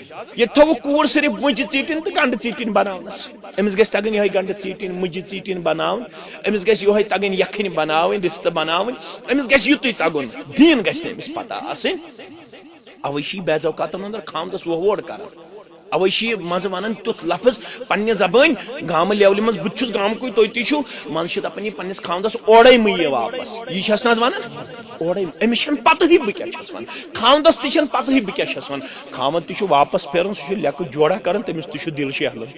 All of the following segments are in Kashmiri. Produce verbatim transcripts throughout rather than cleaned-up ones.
ییٚتہِ تھاوو کوٗر صرف مُجہِ ژیٖٹِنۍ تہٕ گنٛڈٕ ژیٖٹِنۍ بناونس۔ أمِس گژھِ تگٕنۍ یِہوٚے گنٛڈٕ ژیٖٹِنۍ، مُجہِ ژیٖٹِنۍ بناوٕنۍ، أمِس گژھِ یِہوٚے تگٕنۍ یَکھٕنۍ بناوٕنۍ، رِستہٕ بناوٕنۍ، أمِس گژھِ یُتُے تگُن، دیٖن گژھِ نہٕ أمِس پتہ آسٕنۍ۔ اوے چھِ یہِ بعض اوقاتن اندر خامدس وۄہ ووڑ کران۔ اوے چھِ یہِ منٛزٕ ونان تیُتھ لفظ پننہِ زبٲنۍ، گامہٕ لیولہِ منٛز، بہٕ تہِ چھُس گامکُے، تُہۍ تہِ چھِو، منٛزٕ چھِ دپان یہِ پننِس خامدس اورے مہٕ یہِ واپس۔ یہِ چھس نہ حظ ونان؟ اورے۔ أمِس چھنہٕ پتہٕے بہٕ کیٛاہ چھس ونان۔ خامدس تہِ چھنہٕ پتہٕے بہٕ کیٛاہ چھس ونان۔ خامد تہِ چھُ واپس پھیران، سُہ چھُ لیٚکہٕ جوڑا کران، تٔمِس تہِ چھُ دِل شیہلان۔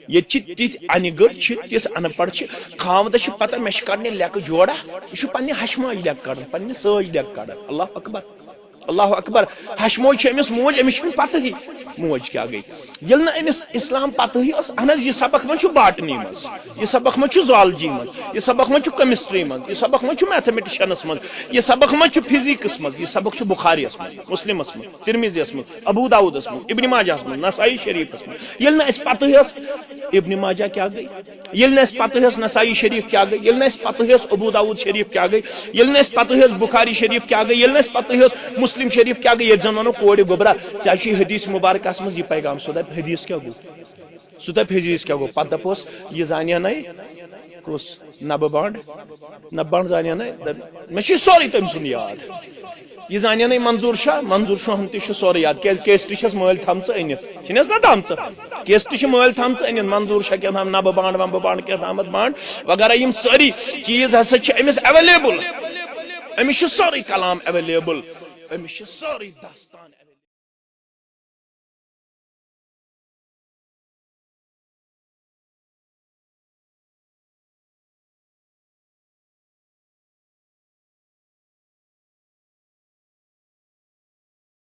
ییٚتہِ چھِ تِتھۍ انہِ گٔٹۍ چھِ، تِژھ ان پڑھ چھِ، خامدس چھِ پتہ مےٚ چھِ کڑنہِ لیٚکہٕ جوڑا، یہِ چھُ پننہِ ہشہِ ماجہِ لیٚکہٕ کڑان، پننہِ سٲجۍ لیٚکہٕ کڑان۔ اللہ اکبر۔ اللہ اکبر۔ ہشہِ موج چھِ أمِس موج، أمِس چھُنہٕ پتہٕے موج کیٛاہ گٔے۔ ییٚلہِ نہٕ أمِس اسلام پتہٕے ٲس، اہن حظ، یہِ سبق ما چھُ باٹنی منٛز، یہِ سبق ما چھُ زالجی منٛز، یہِ سبق ما چھُ کیمسٹری منٛز، یہِ سبق ما چھُ میتھمیٹیشنس منٛز، یہِ سبق ما چھُ فزیکس منٛز، یہِ سبق چھُ بخاریس منٛز، مسلمس منٛز، ترمذیس منٛز، ابو داؤدس منٛز، ابن ماجہس منٛز، نسائی شریفس منٛز۔ ییٚلہِ نہٕ اَسہِ پتہٕے ٲس ابن ماجہ کیٛاہ گٔے، ییٚلہِ نہٕ اَسہِ پتہٕ ہیوٚس نسائی شریف کیٛاہ گٔے، ییٚلہِ نہٕ اَسہِ پتہٕ ہیوٚس ابو داؤد شریف کیٛاہ گٔے، ییٚلہِ نہٕ اَسہِ پتہٕ ہیوٚس بخاری شریف کیٛاہ گٔے، ییٚلہِ نہٕ اَسہِ پتہٕ ہیوٚس مسلم شریف کیٛاہ گٔے، ییٚتہِ زن ونو کورِ گوٚبرا، ژےٚ چھُے حدیث مبارکس منٛز یہِ پیغام، سُہ دپہِ حدیث کیٛاہ گوٚو؟ سُہ دپہِ حدیث کیٛاہ گوٚو؟ پتہٕ دپوس، یہِ زانیا نے؟ کُس؟ نبہٕ بانڈ؟ نبہٕ بانڈ زانیا نے؟ دپہِ، مےٚ چھُ سورُے تٔمۍ سُنٛد یاد۔ یہِ زانن ہے منظور شاہ، منظور شاہن تہِ چھُ سورُے یاد، کیازِ کیسٹہٕ چھس مٲلۍ تھامژٕ أنِتھ، چھِنَس نہ تھامژٕ؟ کیسٹہٕ چھِ مٲلۍ تھامژٕ أنِتھ، منظور شاہ کیٛاہ تھام، نبہٕ بانڈ ومبہٕ بانڈ، کیٛاہ تھامتھ بانڈ وغیرہ، یِم سٲری چیٖز ہسا چھِ أمِس ایویلیبل۔ أمِس چھُ سورُے کلام ایویلیبل، أمِس چھُ سورُے داستان ایویلیبل۔